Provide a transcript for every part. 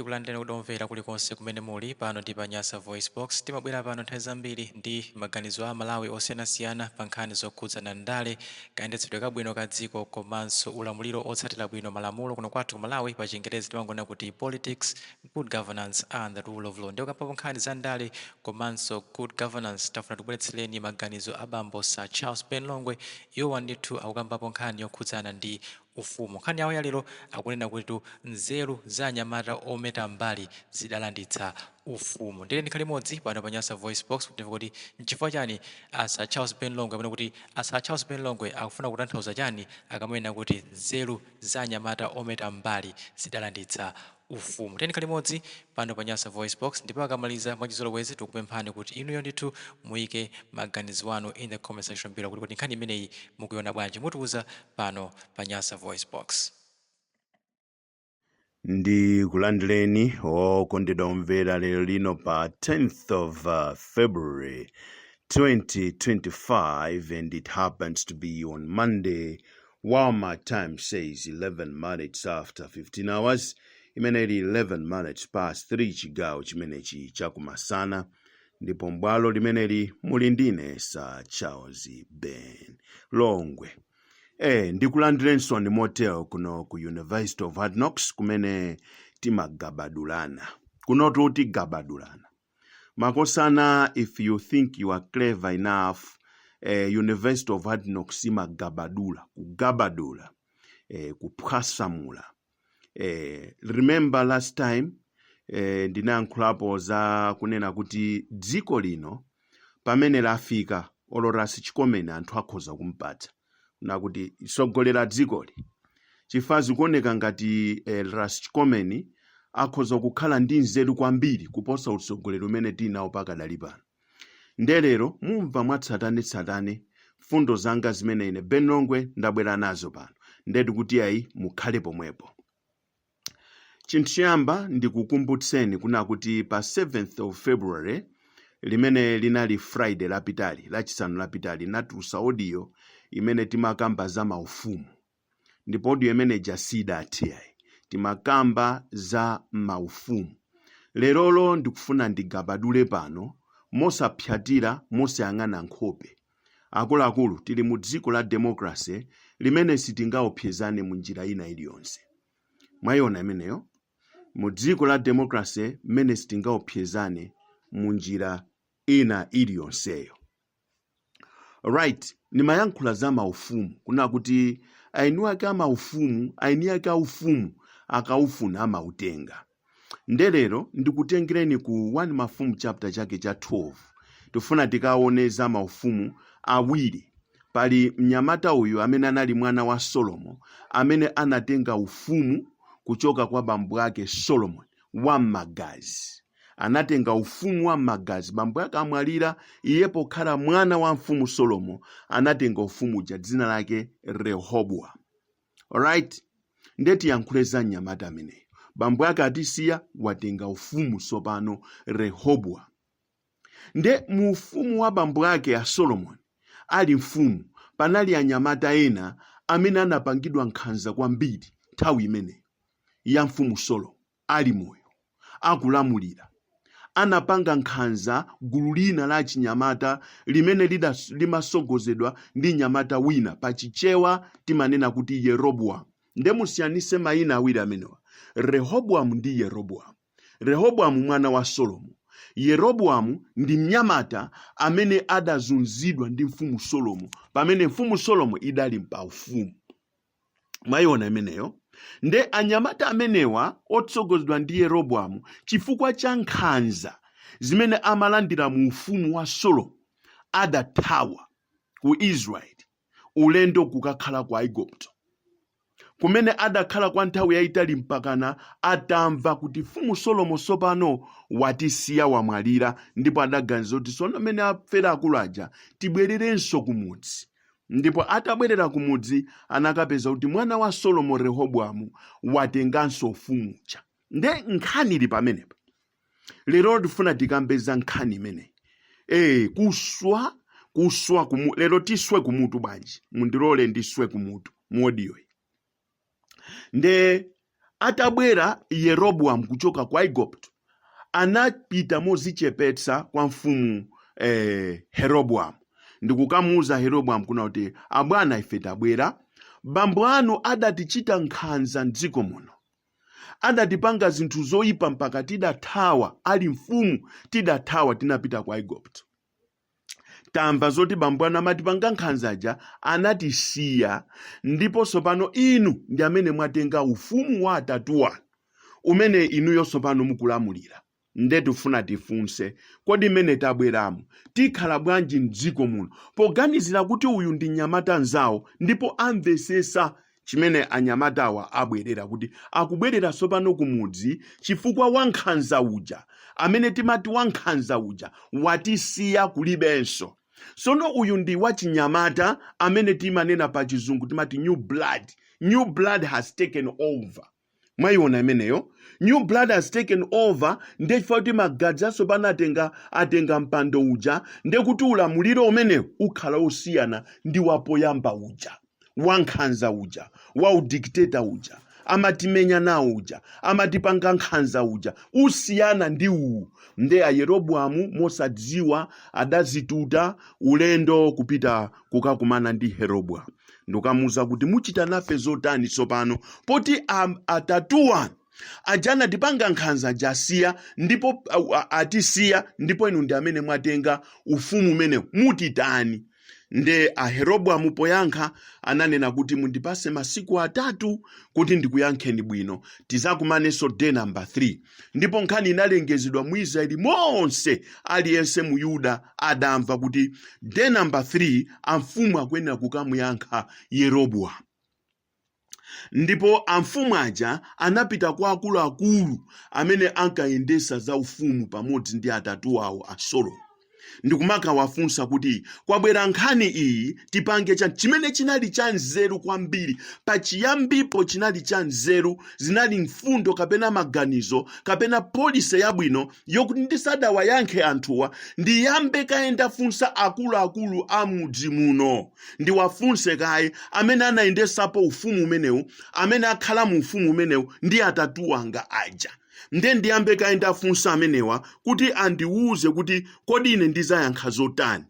Tikulandireni kudomvera kulikonse kumene muli. Pano ndi pa Nyasa Voice Box. Timabwera pano nthawi zambiri ndi maganizo a Malawi osiyanasiyana pa nkhani zokhudzana ndale, kayendetsedwe kabwino ka dziko komanso ulamuliro otsatira bwino malamulo kuno kwathu ku Malawi. Pa Chingerezi timangonena kuti politics, good governance and the rule of law. Ndiye kukambapo nkhani za ndale komanso good governance, tafuna tikubweretsereni maganizo a bambo Sir Charles Ben Longwe. Iwowa ndithu akukambapo nkhani yokhudzana ndi ufumu. Nkhani yawo yalero akunena kuti nzeru za anyamata ometa mbali zidalanditsa ufumu. Ndiye ndikhale limodzi pano pa Nyasa Voice Box kuti timve kuti nchifukwa chani a Sir Charles Ben Longwe amene kuti a Sir Charles Ben Longwe akufuna kutanthauza chani akamanena kuti nzeru za anyamata ometa mbali zidalanditsa ufumu. Tiyeni tikhale limodzi pano pa Nyasa Voice Box, ndipo akamaliza, mwachizolowezi tikupemphani kuti inuyo ndithu muyike maganizo anu in the comment section below kuti nkhani imeneyi mukuiona bwanji. Mutiuza pano pa Nyasa Voice Box. Ndi kulandireni okondedwa omvera lero lino pa 10th of February 2025, and it happens to be on Monday, while my time says 11 minutes after 15 hours, imene ili 11 minutes past 3, chigawo chimenechi chakumasana. Ndipo mbwalo limeneli muli ndine, Sir Charles Ben Longwe. Ndikulandirenso ndi motel kuno ku University of Hard Knocks, kumene timagabadulana. Kunotu tigabadulana makosana. If you think you are clever enough, University of Hard Knocks imagabadula, kugabadula, kuphwasamula. Remember last time ndinayankhulapo za kunena kuti dziko lino pamene lafika, olo Ras Chikomeni anthu akhoza kumpatsa nakuti sogolera dzikoli, chifukwa zikuoneka ngati Ras Chikomeni akhoza kukhala ndi nzeru kwambiri kuposa utsogoleri umene tinawo pakadali pano. Ndelero mumva mwatsatanetsatane fundo zanga zimene ine Ben Longwe ndabwera nazo pano. Ndetu kuti ayi, mukhale pomwepo. Chinthu choyamba, ndikukumbutseni kuna kuti pa 7th of February, limene linali Friday lapitali, Lachisanu lapitali, natulusa audio imene timakamba za maufumu. Ndipo audio imene ija sidathe ayi, timakamba za maufumu. Lerolo ndikufuna ndigabadule pano mosapyatira, mosayang'ana nkhope. Akuluakulu, tili mu dziko la democracy limene sitingaopsezane mu njira ina iliyonse. Mwayiona imeneyo? Mu dziko la democracy mmene sitingaopsezane mu njira ina iliyonseyo. Right, nimayankhula za maufumu kuna kuti aini ake amaufumu, aini ake aufumu akaufuna amautenga. Ndelero ndikutengereni ku 1 Mafumu chapter chake cha 12. Tifuna tikaone za maufumu awiri. Pali mnyamata uyu amene anali mwana wa Solomo, amene anatenga ufumu kuchoka kwa bambo ake Solomon wam'magazi. Anatenga ufumu wa m'magazi. Bambo ake amwalira, iye pokhala mwana wa mfumu Solomo anatenga ufumu uja, dzina lake Rehobowamu. Alright, ndiye tiyankhule za mnyamata ameneyo. Bambo ake atisiya, watenga ufumu sopano Rehobowamu. Nde mu ufumu wa bambo ake a Solomon ali mfumu, panali anyamata ena amene anapangidwa nkhanza kwambiri nthawi imeneyo ya mfumu Solomo ali moyo akulamulira. Anapanga nkhanza gulu lina la chinyamata limene limasogozedwa ndi nyamata wina, pachichewa timanena kuti Yeroboamu. Nde musiyanise mayina awiri amenewa, Rehobowamu ndi Yeroboamu. Rehobowamu mwana wa Solomo, Yeroboamu ndi mnyamata amene adazunzidwa ndi mfumu Solomo pamene mfumu Solomo idali paufumu. Mwayiona imeneyo? Nde anyamata amenewa otsogozedwa ndi Yeroboamu, chifukwa cha nkhanza zimene amalandira mu ufumu wa Solomo, adathawa ku Israeli ulendo kukakhala ku Aigupto, kumene adakhala kwa nthawi yayitali mpakana atamva kuti mfumu Solomo sopano watisiya, wamwalira. Ndipo adaganiza kuti sono mmene afera akulu aja, tibwererenso kumudzi. Ndipo atabwerera kumudzi anakapeza kuti mwana wa Solomo Rehobowamu watenganso ufumu uja. Nde nkhani ili pamenepa. Lero tifuna tikambe za nkhani imeneyi. Kuswa, kuswa kumu, lero tiswe kumutu bwanji? Mundilole ndiswe kumutu mu audio iyi. Nde Atabwera Yeroboamu kuchoka kwa Igupto, anapita mozichepetsa kwa mfumu Heroboamu ndikukamuuza Heroboamu kuna kuti, "Abwana, ife tabwera, bambo anu adatichita nkhanza mdziko muno, adatipanga zinthu zoyipa mpaka tidathawa. Ali mfumu tidathawa, tinapita kwa Igupto. Tamva zoti bambo anu amatipanga nkhanzaja anatisiya, ndiponso pano inu ndi amene mwatenga ufumu wa atatuwa umene inuyonso pano mukulamulira. Nde tifuna tifunse, kodi mmene tabweramo tikhala bwanji mdziko muno?" Poganizira kuti uyu ndi mnyamata nzawo ndipo amvesesa chimene anyamatawa abwerera, kuti akubwerera tsopano kumudzi chifukwa wankhanza uja, amene timati wankhanza uja, watisiya, kulibenso. Sono uyu ndi wachinyamata amene timanena pa Chizungu timati new blood. New blood has taken over. Mwayiona imeneyo? New blood has taken over. Ndiye chifukwa kuti magazi atsopano atenga mpando uja, ndiye kuti ulamuliro umenewu ukhala osiyana ndi wapoyamba uja, wankhanza uja, wa udikteta uja, amatimenya nawo uja, amatipanga nkhanza uja, usiyana ndi uwu. Nde Ayeroboamu mosadziwa adazituta ulendo kupita kukakumana ndi Heroboamu ndikukamuuza kuti, "Muchita nafe zotani tsopano poti atatuwa aja anatipanga nkhanza aja asiya ndipo atisiya, ndipo inu ndi amene mwatenga ufumu umenewu, mutitani?" Nde Aheroboamu poyankha ananena kuti, "Mundipase masiku 3 kuti ndikuyankheni bwino, tizakumanenso day number 3." Ndipo nkhani inalengezedwa mu Israeli monse, aliyense mu Yuda adamva kuti day number 3 amfumu akuyenera kukamuyankha Yeroboamu. Ndipo amfumu aja anapita kwa akuluakulu amene ankayendesa za ufumu pamodzi ndi atatu awo a Solomo ndikumakawafunsa kuti, "Kwabwera nkhani iyi, tipange chani?" Chimene chinali cha nzeru kwambiri pachiyambipo, chinali cha nzeru, zinali mfundo kapena maganizo kapena policy yabwino yokuti ndisadawayankhe anthuwa, ndiyambe kaye ndafunsa akuluakulu a mudzi muno, ndiwafunse kaye amene anayendesapo ufumu umenewu, amene akhala mu ufumu umenewu ndi atatu anga aja. Nde ndiyambe kaye ndafunsa amenewa kuti andiwuze kuti kodi ine ndizayankha zotani.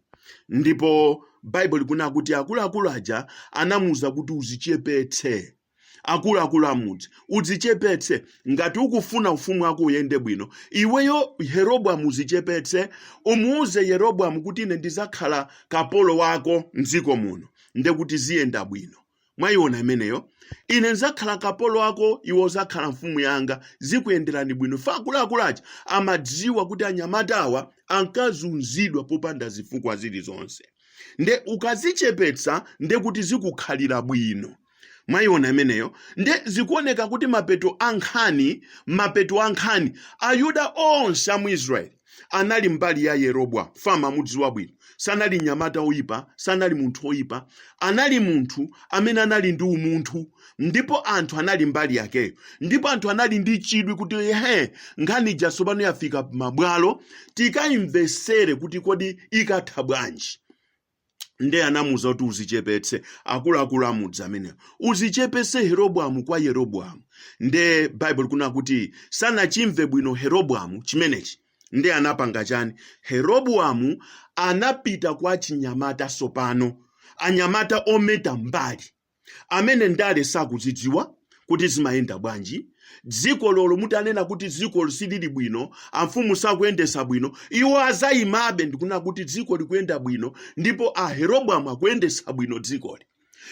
Ndipo Baibulo likunena kuti akuluakulu aja anamuwuza kuti, "Uzichepetse." Akuluakulu amudzi, "Udzichepetse ngati ukufuna ufumu wako uyende bwino. Iweyo Yeroboamu uzichepetse, umuuze Yeroboamu kuti ine ndizakhala kapolo wako mdziko muno, ndekuti ziyenda bwino." Mwayiona imeneyo? "Ine nzakhala kapolo wako, iwe uzakhala mfumu yanga, zikuyenderani bwino." Fa akuluakulu aja amadziwa kuti anyamata awa ankazunzidwa popanda zifukwa zilizonse, nde ukazichepetsa ndekuti zikukhalira bwino. Mwayiona imeneyo? Nde zikuoneka kuti mapeto a nkhani, Ayuda onse a mu Israeli anali mbali ya Yeroboamu. Fama amudziwa bwino, sanali mnyamata oyipa, sanali munthu oyipa, anali munthu amene anali ndi umunthu, ndipo anthu anali mbali yakeyo, ndipo anthu anali ndi chidwi kuti he, nkhani ija tsopano yafika mabwalo, tikayimvesere kuti kodi ikatha bwanji. Nde anamuuza kuti, "Uzichepetse." Akuluakulu amudzi amenewo, "Uzichepetse Heroboamu kwa Yeroboamu." Nde Baibulo likunena kuti sanachimve bwino Heroboamu chimenechi. Nde anapanga chani? Heroboamu anapita kwa chinyamata sopano, anyamata ometa mbali amene ndale sakuzidziwa kuti zimayenda bwanji. Dziko lolo mutanena kuti dziko silili bwino, amfumu sakuyendesa bwino, iwo azayimabe ndikunena kuti dziko likuyenda bwino ndipo Aheroboamu akuyendesa bwino dzikoli.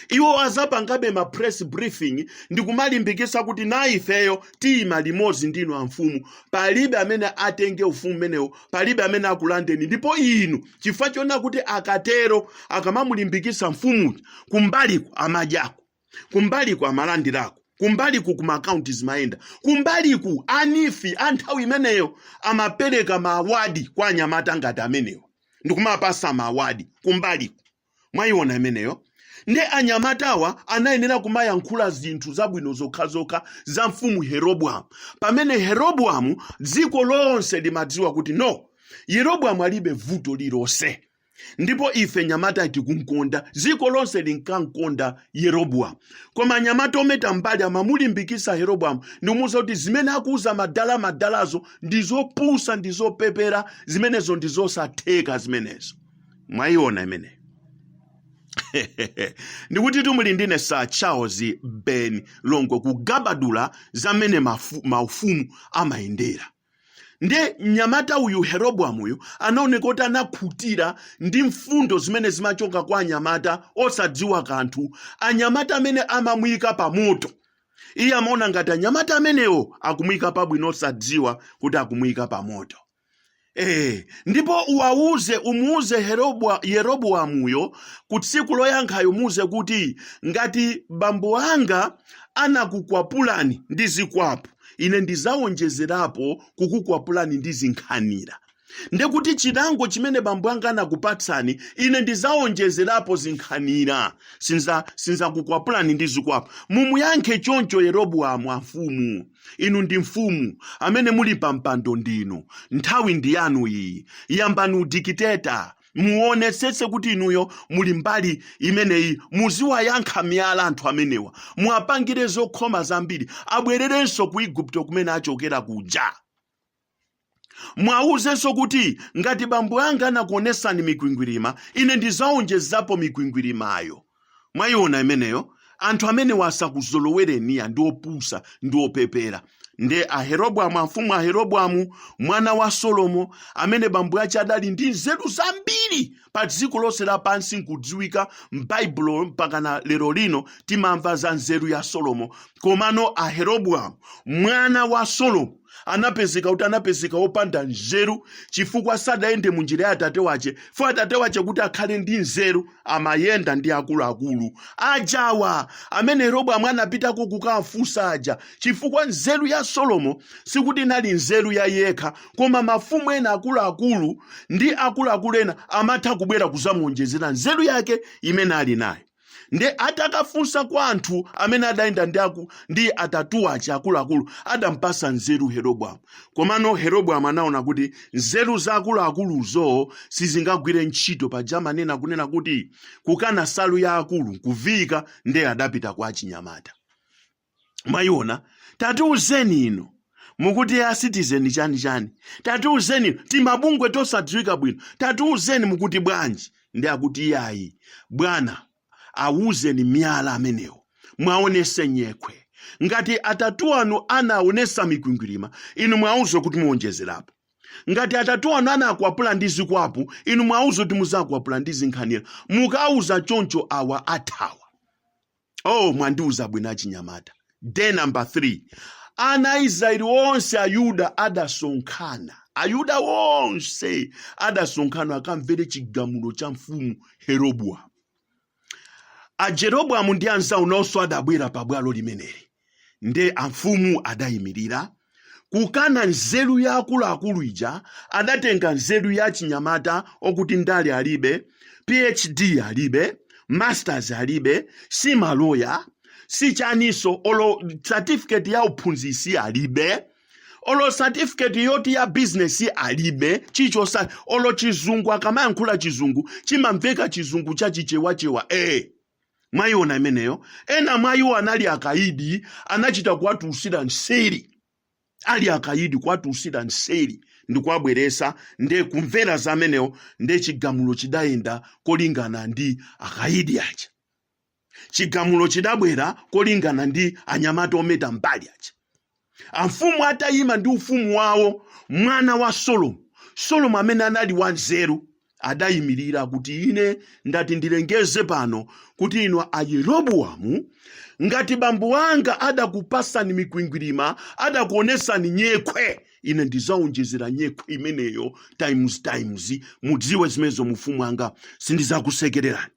Iwo azapangabe ma press briefing ndikumalimbikisa kuti na ifeyo tiyima limodzi ndinu amfumu, palibe amene atenge ufumu umenewo, palibe amene akulandeni. Ndipo inu chifukwa chona kuti akatero, akamamulimbikisa mfumuyo, kumbaliko amadyako, kumbaliko amalandirako, kumbaliku kuma akaunti zimayenda, kumbaliku a NEEF a nthawi imeneyo amapereka ma award kwa anyamata ngati amenewo ndikumapasa ma award kumbaliku. Mwayiona imeneyo? Nde anyamatawa anayenera kumayankhula zinthu zabwino zokhazokha za mfumu Heroboamu, pamene Heroboamu dziko lonse limadziwa kuti no, Yeroboamu alibe vuto lilonse. Ndipo ife nyamata tikumkonda, dziko lonse linkankonda Yeroboamu. Koma anyamata ometa mbali amamulimbikisa Yeroboamu ndikumuwuza kuti zimene akuuza madala madalazo ndizopusa, ndizopepera zimenezo, ndizosatheka zimenezo. Mwayiona imeneyo? Ndikuti tumuli ndine Sir Charles Ben Longwe kugabadula zamene maufumu amayendera. Nde mnyamata uyu Yeroboamu uyu anaoneka kuti anakhutira ndi mfundo zimene zimachoka kwa anyamata osadziwa kanthu, anyamata amene amamuyika pa moto. Iye amaona ngati anyamata amenewo akumuyika pabwino, osadziwa kuti akumuyika pa moto. Ndipo uwauze, umuuze Yeroboamuyo ku tsiku loyankhayo, muuze kuti ngati bambo anga anakukwapulani ndi zikwapu, ine ndizawonjezerapo kukukwapulani ndi zinkhanira. Ndekuti chilango chimene bambo anga anakupatsani, ine ndizawonjezerapo zinkhanira, sinzakukwapulani ndi zikwapu. Mumuyankhe choncho Yeroboamu, amfumu. Inu ndi mfumu amene muli pa mpando, ndinu nthawi ndi yanu iyi. Yambani udikiteta, muonetsetse kuti inuyo muli mbali imeneyi, muziwayankha miyala anthu amenewa, muwapangire zokhoma zambiri, abwererenso ku Igupto kumene achokera kuja. Mwauzenso kuti ngati bambo anga anakuonesani mikwingwirima, ine ndizawonjezapo mikwingwirimayo. Mwayiona imeneyo? Anthu amene wasakuzolowereniya ndi opusa ndi opepera. Nde Aheroboamu, amfumu Aheroboamu mwana wa Solomo, amene bambo ache adali ndi nzeru zambiri pa dziko lonse lapansi, nkudziwika m'Baibulo mpakana lero lino timamva za nzeru ya Solomo. Komano Aheroboamu mwana wa Solomo anapezeka kuti anapezeka wopanda nzeru, chifukwa sadayende mu njira ya atate wache. Fo atate wache kuti akhale ndi nzeru amayenda ndi akuluakulu ajawa amene Yeroboamu anapitako kukafunsa aja, chifukwa nzeru ya Solomo sikuti inali nzeru ya yekha, koma mafumu ena akuluakulu ndi akuluakulu ena amatha kubwera kuzamuonjezera nzeru yake imene ali nayo. Nde atakafunsa kwa anthu amene adayenda ndi atatu aja akuluakulu, adampasa nzeru Yeroboamu. Komano Yeroboamu anaona kuti nzeru za akuluakuluzo sizingagwire ntchito. Paja amanena kunena kuti kukana salu ya akulu nkuviyika. Nde adapita kwa achinyamata. Mwayiona? Tatiuzeni ino, mukuti ya citizen chani chani, tatiuzeni, timabungwe tosadziwika bwino, tatiuzeni mukuti bwanji? Ndi akuti yayi bwana, awuzeni miyala amenewo, mwaonese nyekhwe. Ngati atatu anu anaonesa mikwingwirima, inu mwauze kuti muonjezerapo. Ngati atatu anu anakwapula ndi zikwapu, inu mwauze kuti muzakwapula ndi zinkhanira. Mukauza choncho awa athawa. Oh, mwandiuza bwino achinyamata. Day number 3, ana a Israeli onse, Ayuda adasonkhana, Ayuda onse adasonkhana akamvere chigamulo cha mfumu Yeroboamu. Ajeroboamu ndi anzawo nawonso adabwera pabwalo limeneli. Nde amfumu adayimirira kukana nzeru ya akuluakulu ija, adatenga nzeru ya chinyamata okuti ndale alibe, PhD alibe, masters alibe, si maloya, si chaniso, olo certificate ya uphunzisi alibe, olo certificate yoti ya business alibe, chichosa olo chizungu, akamayankhula chizungu chimamveka chizungu chachichewachewa. Mwayiona imeneyo? Ena mwa iwo anali akaidi, anachita kuwatulusira nseri, ali akaidi, kuwatulusira nseri ndikuwabweresa nde kumvera za amenewo. Nde chigamulo chidayenda kolingana ndi akaidi aja, chigamulo chidabwera kolingana ndi anyamata ometa mbali aja. Amfumu atayima ndi ufumu wawo, mwana wa Solomo, Solomo amene anali wanzeru, adayimirira kuti ine ndati ndilengeze pano kuti inu Ayeroboamu, ngati bambo anga adakupasani mikwingwirima, adakuonesani nyekhwe, ine ndizaonjezera nyekhwe imeneyo times times. Mudziwe zimenezo, mufumu anga, sindizakusekererani.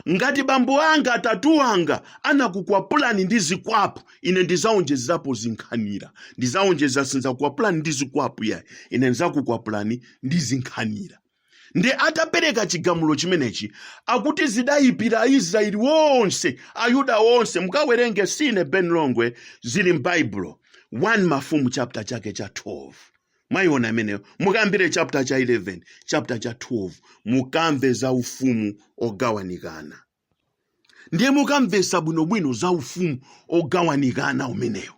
Ngati bambo anga, atatu anga anakukwapulani ndi zikwapu, ine ndizaonjezerapo zinkhanira. Ndizaonjeza, sinzakukwapulani ndi zikwapu yayi, ine ndizakukwapulani ndi zinkhanira. Ndi atapereka chigamulo chimenechi, akuti zidayipira Aisraeli wonse, Ayuda onse. Mukawerenge, sine Ben Longwe, zili m'Baibulo, 1 Mafumu chapter chake cha 12. Mwayiona imeneyo? Mukambire chapter cha 11, chapter cha 12, mukamve za ufumu ogawanikana. Ndiye mukamvesa bwinobwino za ufumu ogawanikana umeneyo.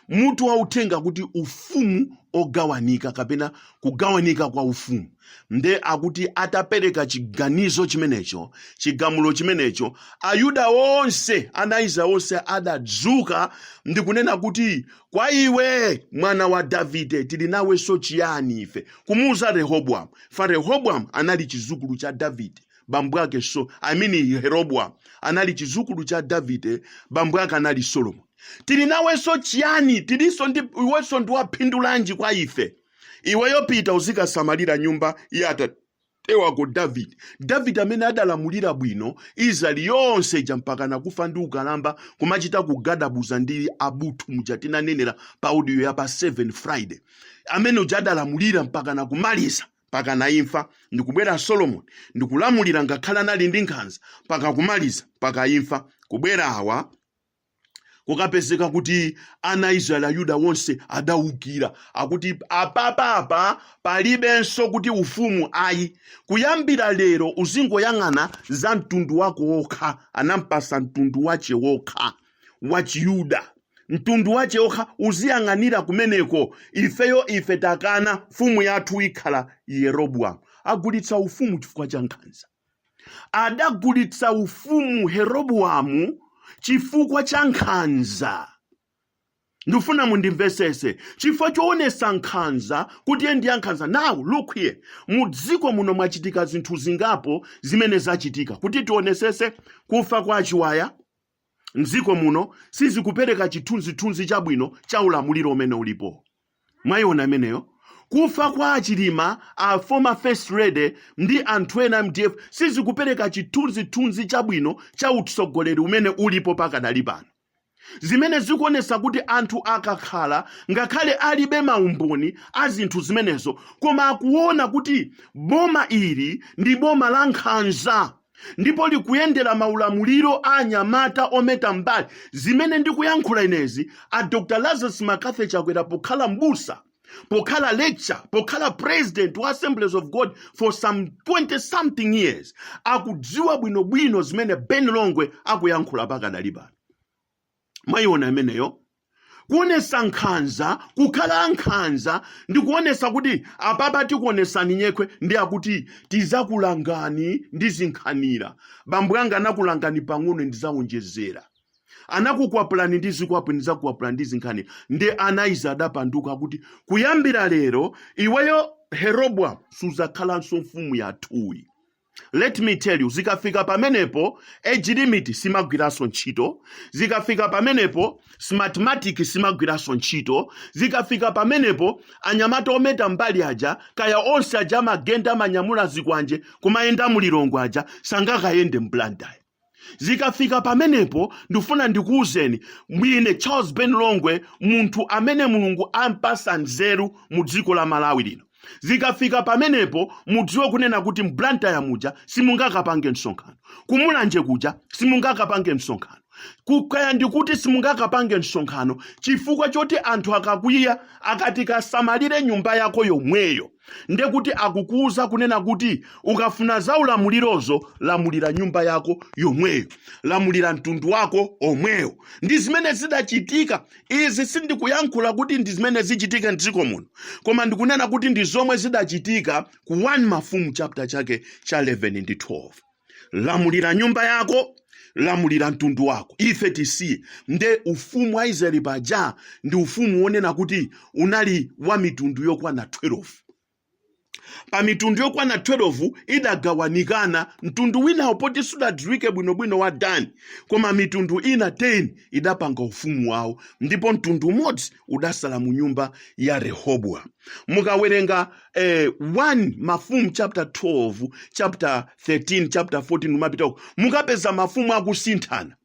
Mutu wauthenga kuti ufumu ogawanika kapena kugawanika kwa ufumu. Nde akuti atapereka chiganizo chimenecho, chigamulo chimenecho, Ayuda onse, ana Israeli onse adadzuka ndi kunena kuti kwa iwe, mwana wa Davide, tili nawenso chiyani ife? Kumuuza Rehobowamu. Fa Rehobowamu anali chizukulu cha Davide, bambo ake, so I mean Yeroboamu anali chizukulu cha Davide, bambo ake anali Solomon. Tili nawenso chiyani? Tilinso ndi iwenso, ndi waphindulanji kwa ife? Iweyo pita uzikasamalira nyumba ya atate wako Davide. Davide amene adalamulira bwino Israeli yonse ija mpaka nakufa ndi ukalamba, kumachita kugadabuza ndi abuthu, muja tinanenera pa audio ya pa 7 Friday, amene uja adalamulira mpaka nakumaliza, mpaka naimfa. Ndikubwera Solomon ndikulamulira, ngakhale anali ndi nkhanza, mpaka kumaliza, mpaka imfa. Kubwera awa, kukapezeka kuti ana Israeli, Ayuda wonse adawukira, akuti apapapa palibenso kuti ufumu ayi, kuyambira lero uzingoyang'ana za mtundu wako wokha. Anampasa mtundu wache wokha wa Chiyuda, mtundu wache wokha uziyang'anira kumeneko. Ifeyo ife takana, mfumu yathu ikhala Yeroboamu. Agulitsa ufumu chifukwa cha nkhanza. Adagulitsa ufumu Yeroboamu chifukwa cha nkhanza. Ndifuna mundimvesese, chifukwa choonesa nkhanza, kuti iye ndi ankhanza. Now look here, mu dziko muno mwachitika zinthu zingapo zimene zachitika kuti tionesese kufa kwa Achiwaya mdziko muno sizikupereka chithunzithunzi chabwino cha ulamuliro umene ulipo. Mwayiona imeneyo? Kufa kwa Achilima, a former First Lady, ndi anthu ena MDF sizikupereka chithunzithunzi chabwino cha utsogoleri umene ulipo pakadali pano, zimene zikuonesa kuti anthu akakhala, ngakhale alibe maumboni a zinthu zimenezo, koma akuona kuti boma ili ndi boma la nkhanza ndipo likuyendera maulamuliro a anyamata ometa mbali. Zimene ndikuyankhula inezi, a Dr Lazarus McCarthy Chakwera, pokhala mbusa, pokhala lecturer, pokhala president wa Assemblies of God for some 20 something years, akudziwa bwinobwino zimene Ben Longwe akuyankhula pakadali pano. Mwayiona imeneyo? Kuonesa nkhanza, kukhala ankhanza ndi kuonesa kuti apapa tikuonesani nyekhwe, ndi akuti tizakulangani ndi zinkhanira. Bambo anga anakulangani pang'ono, ndizawonjezera. Anakukwapulani ndi zikwapu, ndizakukwapulani ndi zinkhanira. Ndi ana izi adapanduka kuti kuyambira lero iweyo Yeroboamu suzakhalanso mfumu yathuyi. Let me tell you, zikafika pamenepo age limit simagwiranso ntchito, zikafika pamenepo Smartmatic simagwiranso ntchito, zikafika pamenepo anyamata ometa mbali aja, kaya onse aja amagenda, amanyamula zikwanje kumayenda mulilongo aja, sangakayende mBlantyre. Zikafika pamenepo, ndifuna ndikuwuzeni mwine Charles Ben Longwe, munthu amene Mulungu ampasa nzeru mu dziko la Malawi lino, zikafika pamenepo mudziwe kunena kuti mBlantyre muja simungakapange msonkhano, kumulanje kuja simungakapange msonkhano, kukaya ndikuti simungakapange msonkhano, chifukwa choti anthu akakwiya akati kasamalire nyumba yako yomweyo, ndekuti akukuuza kunena kuti ukafuna za ulamulirozo, lamulira nyumba yako yomweyo, lamulira mtundu wako omweyo. Ndi zimene zidachitika izi. Sindikuyankhula kuti ndi zimene zichitika mdziko muno, koma ndikunena kuti ndi zomwe zidachitika ku 1 Mafumu chapter chake cha 11 ndi 12. Lamulira nyumba yako, lamulira mtundu wako, ife tisiye. Nde ufumu wa Israeli paja ndi ufumu wonena kuti unali wa mitundu yokwana 12. Pa mitundu yokwana 12 idagawanikana, mtundu winawo poti sudadziwike bwinobwino wa Dani, koma mitundu ina 10 idapanga ufumu wawo, ndipo mtundu umodzi udasala mu nyumba ya Rehobowamu. Mukawerenga 1 Mafumu chapter 12, chapter 13, chapter 14 umapita uko, mukapeza mafumu akusinthana.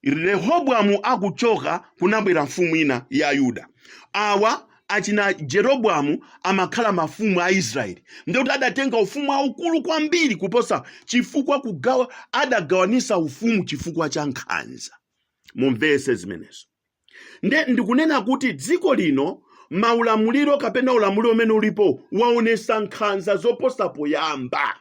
Rehobowamu akuchoka, kunabwera mfumu ina ya Yuda. Awa achina Jeroboamu amakhala mafumu a Israeli, ndikuti adatenga ufumu waukulu kwambiri kuposa, chifukwa kugawa, adagawanisa ufumu chifukwa cha nkhanza. Mumvese zimenezo. Nde ndikunena kuti dziko lino Maulamuliro kapena ulamuliro umene ulipo waonesa nkhanza zoposa poyamba.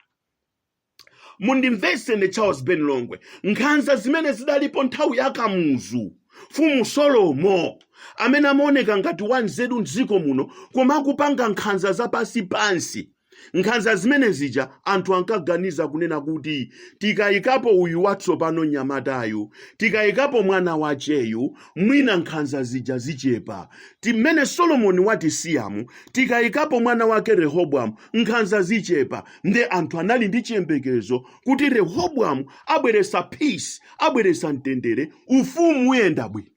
Mundimvese ne Charles Ben Longwe, nkhanza zimene zidalipo nthawi ya Kamuzu, Mfumu Solomo amene amaoneka ngati wanzeru mdziko muno, koma akupanga nkhanza zapansipansi, nkhanza zimene zija anthu ankaganiza kunena kuti tikayikapo uyu watsopano, mnyamatayu, tikayikapo mwana wacheyu, mwina nkhanza zija zichepa. Timene Solomoni watisiyamu, tikayikapo mwana wake Rehobowamu, nkhanza zichepa. Nde anthu anali ndi chiyembekezo kuti Rehobowamu abweresa peace, abweresa mtendere, ufumu uyenda bwino.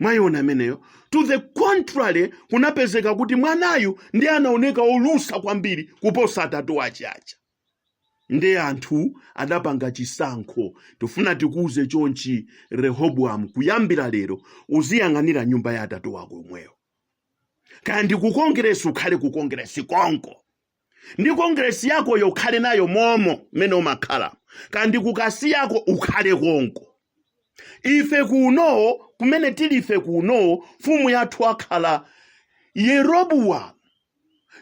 Mwayiona ameneyo? To the contrary, kunapezeka kuti mwanayu ndi anaoneka olusa kwambiri kuposa atatu ache aja. Nde anthu adapanga chisankho. Tifuna tikuuze chonchi, Rehobowamu, kuyambira lero uziyang'anira nyumba ya atatu wako omweyo. Kaya ndi ku Kongresi, ukhale ku Kongresi konko ndi Kongresi yakoyo, ukhale nayo momo mmene umakhala. Kaya ndi kukasiyako, ukhale konko. Ife kuno kumene tili, ife kuno mfumu yathu akhala Yeroboamu.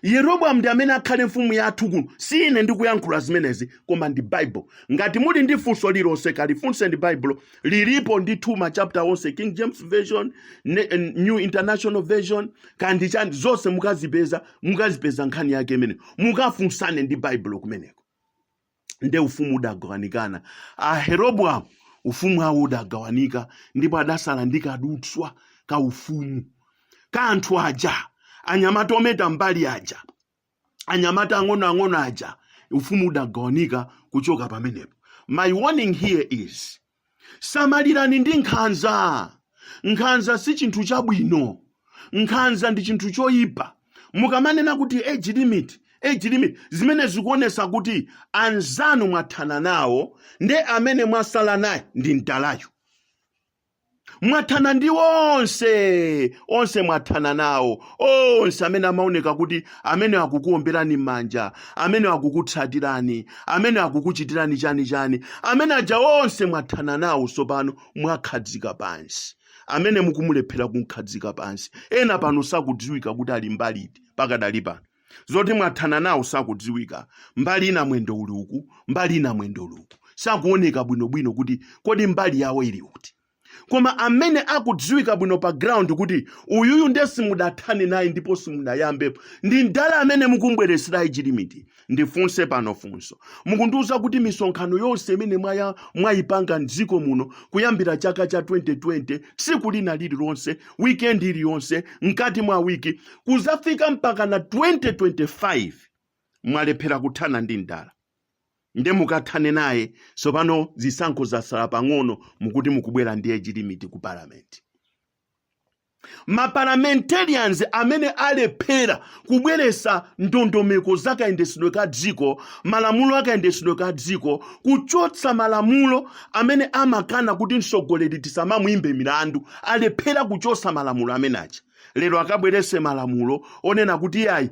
Yeroboamu ndi amene akhale mfumu yathu kuno. Si ine ndikuyankhula zimenezi, koma ndi Bible. Ngati muli ndi funso lilonse, kalifunse ndi Bible. Lilipo ndithu ma chapter onse, King James Version, New International Version, kandi chani, zonse mukazipeza, mukazipeza nkhani yake imene mukafunsane ndi Bible kumeneko. Nde ufumu udagawanikana. Aheroboamu ufumu awo udagawanika, ndipo adasala ndi kadutswa ka ufumu ka anthu aja, anyamata ometa mbali aja, anyamata ang'onoang'ono aja. Ufumu udagawanika kuchoka pamenepo. My warning here is, samalirani ndi nkhanza. Nkhanza si chinthu chabwino, nkhanza ndi chinthu choyipa. Mukamanena kuti age limit, age limit, zimene zikuonesa kuti anzanu mwathana nawo, nde amene mwasala naye ndi mdalayo. Mwathana ndi onse, onse mwathana nawo, onse amene amaoneka kuti amene akukuomberani m'manja, amene akukutsatirani, amene akukuchitirani chani chani, amene aja onse mwathana nawo. Tsopano mwakhadzika pansi amene mukumulephera kumkhadzika pansi. Ena pano sakudziwika kuti ali mbali iti pakadali pano. Zoti mwathana nawo, sakudziwika. Mbali ina mwendo uli uku, mbali ina mwendo uli uku, sakuoneka bwinobwino kuti kodi mbali yawo ili kuti. Koma amene akudziwika bwino pa ground kuti uyuyu nde simudathane naye ndipo simunayambepo ndi mdala amene mukumbweresera age limit. Ndifunse pano funso: mukundiuza kuti misonkhano yonse imene mwayipanga mdziko muno kuyambira chaka cha 2020, tsiku lina lililonse, weekend iliyonse, mkati mwa wiki, kuzafika mpaka na 2025, mwalephera kuthana ndi mdala, nde mukathane naye tsopano zisankho zasala pang'ono, mukuti mukubwera ndi age limit ku parliament? Maparliamentarians amene alephera kubweresa ndondomeko zakayendetsedwe ka dziko, malamulo akayendetsedwe ka dziko, kuchotsa malamulo amene amakana kuti mtsogoleri tisamamuyimbe milandu, alephera kuchotsa malamulo amene aja, lero akabwerese malamulo onena kuti ayi,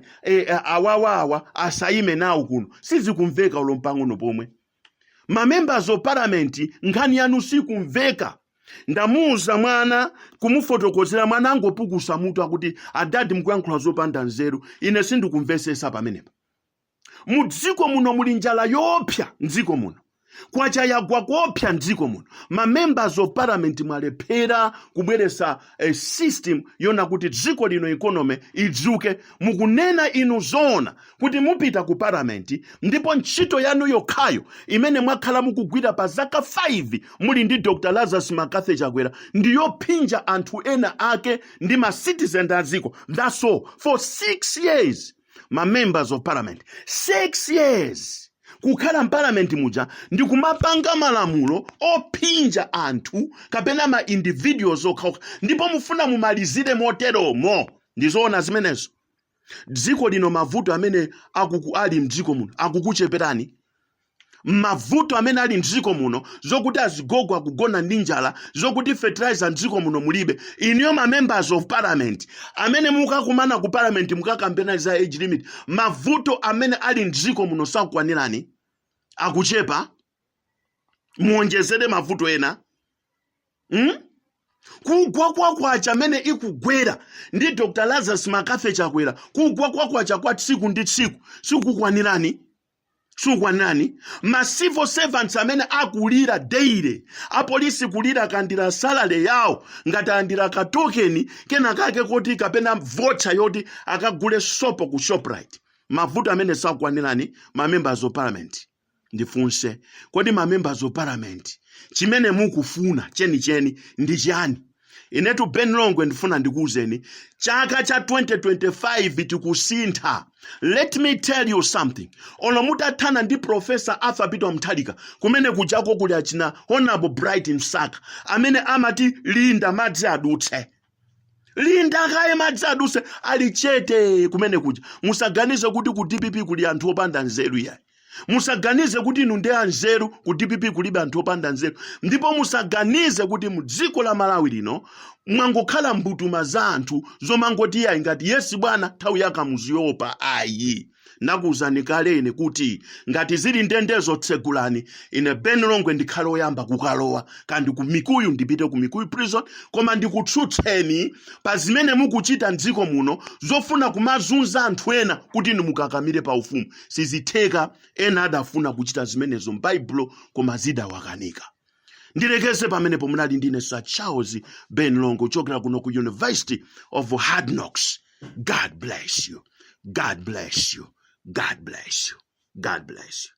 awawawa asayime nawo kuno. Sizikumveka ulo mpang'ono pomwe. Ma members of parliament, nkhani yanu sikumveka. Ndamuuza mwana, kumufotokozera mwana, angopukusa mutu, akuti, "Adadi, mukuyankhula zopanda nzeru, ine sindikumvesesa pamenepa." Mudziko muno muli njala yoopsa, mdziko muno kwacha yagwa kuopsa mdziko muno. Ma members of parliament mwalephera kubweresa a system yona kuti dziko lino economy idzuke. Mukunena inu zoona kuti mupita ku parliament, ndipo ntchito yanu yokhayo imene mwakhala mukugwira pa zaka 5 muli ndi Dr Lazarus McCarthy Chakwera ndiyophinja anthu ena ake ndi ma citizen a dziko. That's all for 6 years. Ma members of parliament, 6 years kukhala mparliament muja ndi kumapanga malamulo ophinja anthu kapena ma individuals okhaokha, ndipo mufuna mumalizire moteromo? Ndizoona zimenezo? Dziko lino mavuto amene ali mdziko muno akukucheperani? Mavuto amene ali mdziko muno, zokuti azigogo akugona ndi njala, zokuti fertilizer mdziko muno mulibe, iniyo ma members of parliament amene mukakumana ku parliament mukakambena za age limit, mavuto amene ali mdziko muno sakukwanirani? Akuchepa? Muonjezere mavuto ena? Kugwa kwa kwacha amene ikugwera ndi Dr Lazarus McCarthy Chakwera, kugwa kwa kwacha kwa tsiku ndi tsiku sikukwanirani? Sikukwanirani? Ma civil servants amene akulira daily, apolisi kulira kandira salary yawo ngati andira katokeni kena kake koti kapena voucher yoti akagule sopo ku Shoprite, mavuto amene sakukwanirani, ma members of parliament? Ndifunse, kodi ma members of parliament chimene mukufuna chenicheni ndi chani? Inetu Ben Longwe ndifuna ndikuwuzeni, chaka cha 2025 tikusintha. Let me tell you something: olo mutathana ndi Professor Arthur Peter Mutharika, kumene kujako kuli achina Honorable Bright Msaka amene amati linda madzi adutse, linda kaye madzi adutse, ali chete kumene kuja. Musaganize kuti ku DPP kuli anthu opanda nzeru, yayi. Musaganize kuti inu ndi anzeru. Ku DPP kulibe anthu opanda nzeru. Ndipo musaganize kuti mu dziko la Malawi lino mwangokhala mbutuma za anthu zomangoti yayi, ngati yes bwana, nthawi yakamuziyopa, ayi. Nakuwuzani kale ine kuti ngati zili ndendezo tsegulani, ine Ben Longwe ndikhale oyamba kukalowa kandi ku Mikuyu, ndipite ku Mikuyu Prison, koma ndikutsutseni pa zimene mukuchita mdziko muno zofuna kumazunza anthu ena kuti inu mukakamire pa ufumu. Sizitheka. Ena adafuna kuchita zimenezo m'Baibulo koma zidawakanika. Ndilekeze pamenepo. Munali ndine Sir Charles Ben Longwe kuchokera kuno ku University of Hard Knocks. God bless you. God bless you. God bless you. God bless you.